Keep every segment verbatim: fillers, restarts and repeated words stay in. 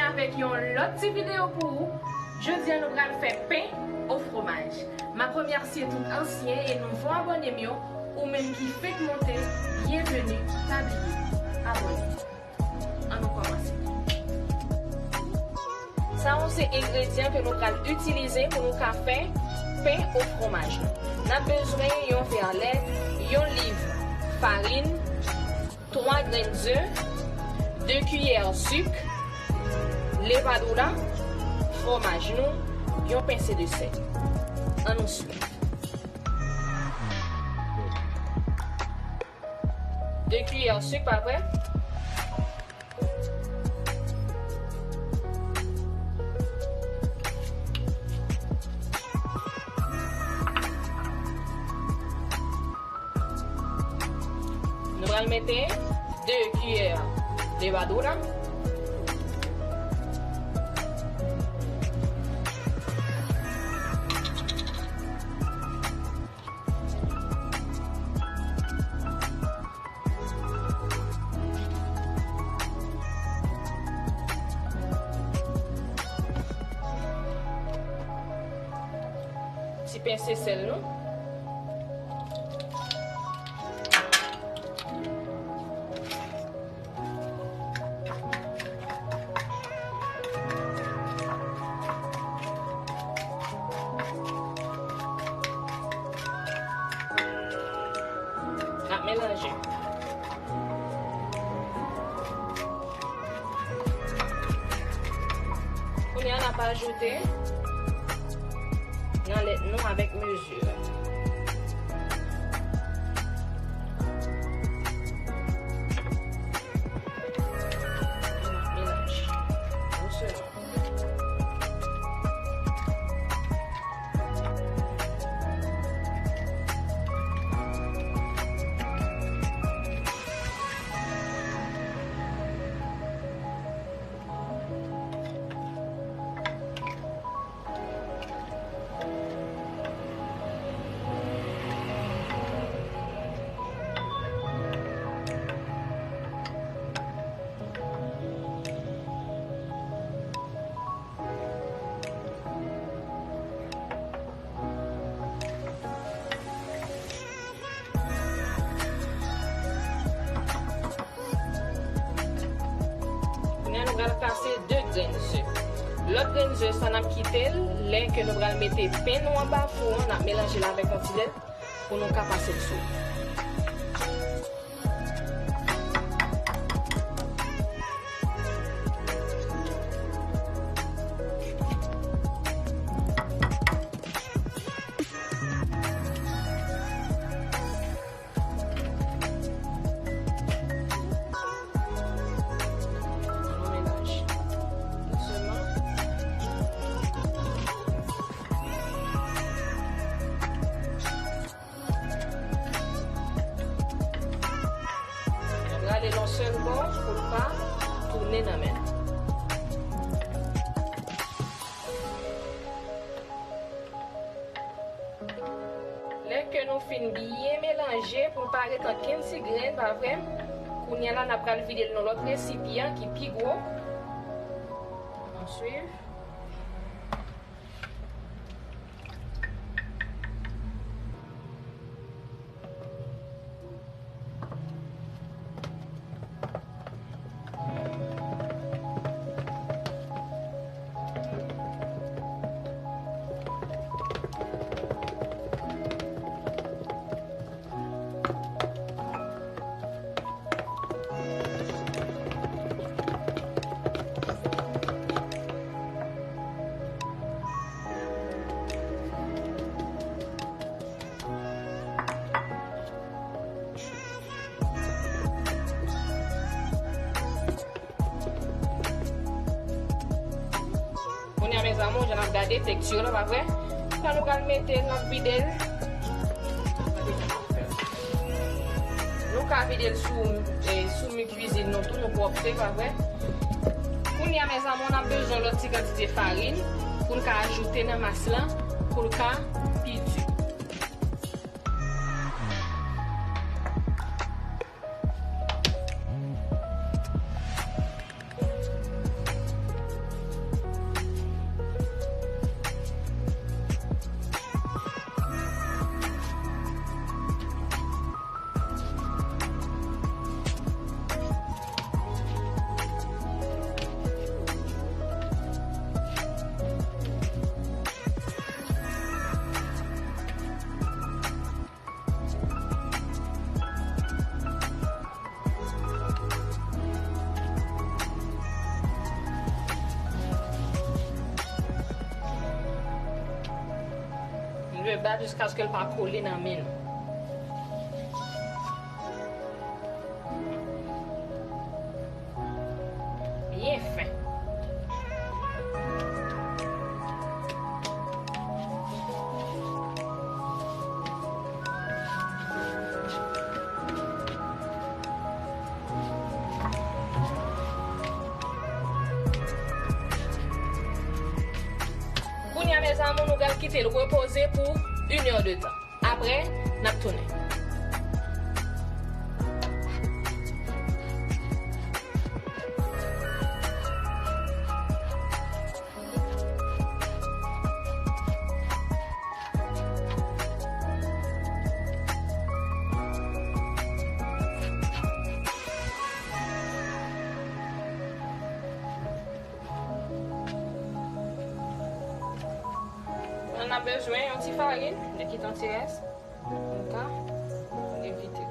Avèk yon lòt ti videyo pou ou. Jodi a nou pral fè pen o fromaj. M ap remèsye tout ansyen e nouvo abòne m yo, ou menm ki fenk monte, byenveni, pa bliye abòne. Ann nou kòmanse. Sa yo se engredyan ke nou pral itilize pou nou ka fè pen o fromaj nou. N ap bezwen yon vè lèt, yon liv farin, twa grenn ze, de kiyè sik, levadura, fromaj nou, yon pense de sèl. Ann nou swiv. De kiyè sik, pa vre? Nou pral mete de kiyè levadura. Ti pense sèl nou. N ap melanje. Kounye a, n ap ajoute galèt nou avèk mezi. Melanje dousman. Kounye a, nou pral kase de grenn ze. Lòt grenn ze sa, n ap kite l lè ke nou pral mete pen nou anba fou an, n ap melanje l avèk yon ti lèt pou nou ka pase l sou. Rale l yon sèl bò pou l pa tounen nan men nou. Lè ke nou fin byen melanje pou l pa ret ankenn ti grenn, pa vre? Kounye a la, n ap pral vide l nan lòt resipyan ki pi gwo. Ann swiv. Kounye a, mes amours, jan n ap gade teksti la, pa vre? Sa nou pral mete, n ap vide l. Nou ka vide l sou, eh, sou mi kwizin nou tou, nou pwòpte, pa vre? Kounye a, mes amours, n ap bezwen lòt ti kantite farin pou n ka ajoute nan mas lan, pou l ka pi di. La jiskaske l pa kole nan men nou. Byen fen. Kounye a, mes amours, nou pral kite l repoze pou inèdtan. Apre, n ap tounen. N ap bezwen yon ti farin, nou kite yon ti rès pou n ka evite.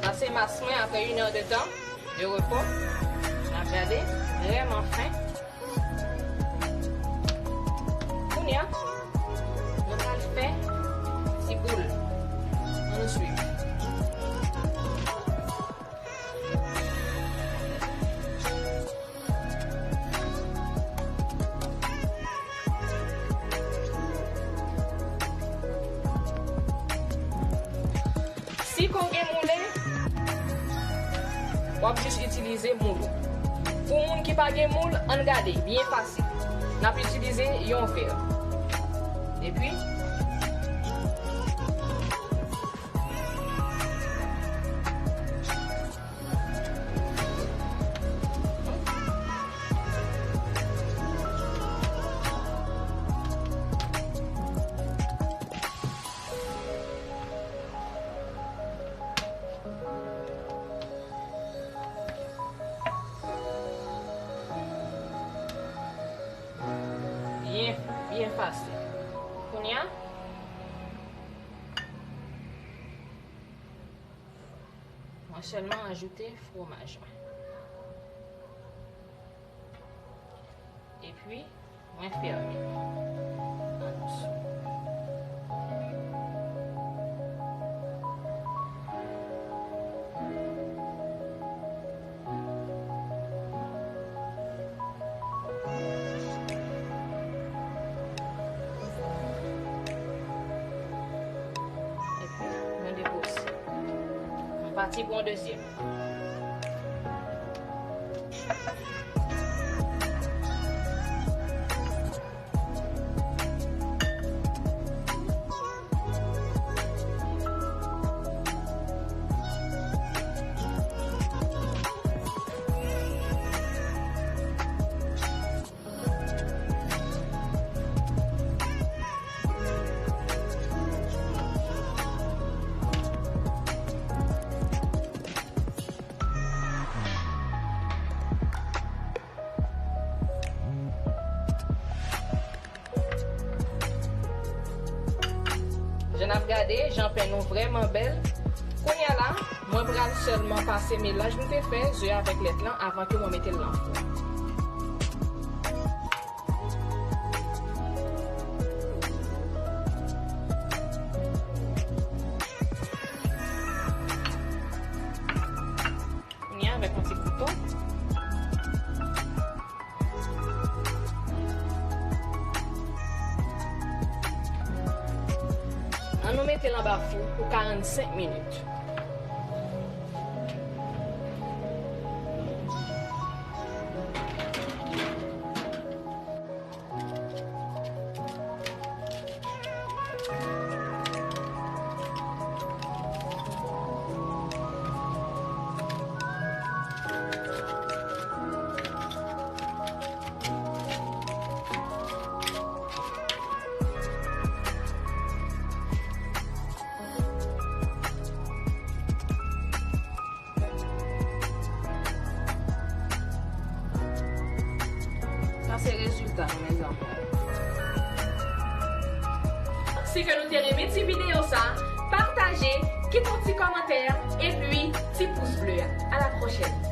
Sa se mas mwen apre inèdtan de repo. N ap gade, vrèman fen. Kounye a, nou pral fè ti boul. Ann swiv. Si ke w gen moulen, w ap jis itilize moul ou. Pou moun ki pa gen moul, ann gade, byen fasil. N ap itilize yon vè. Epi, byen, byen fasil. Kounye a, mwen sèlman ajoute fwomaj mwen. Epi, mwen fèmen. An dous. Epi, mwen depoze. Mwen pati pou yon dezyèm. Jan n ap gade, jan pen nou vrèman bèl. Kounye a la, mwen pral sèlman pase melanj nou te fè, ze avèk lèt lan, avan ke mwen mete l nan fou. Kounye a, avèk yon ti kouto. Ann nou mete l anba fou pou karannsenk minit. Sa se rezilta nou, mezanmi. Si ke nou te renmen ti videyo sa, pataje. Pataje, kite yon ti kòmantè, epi ti pous ble a. A la pwochèn.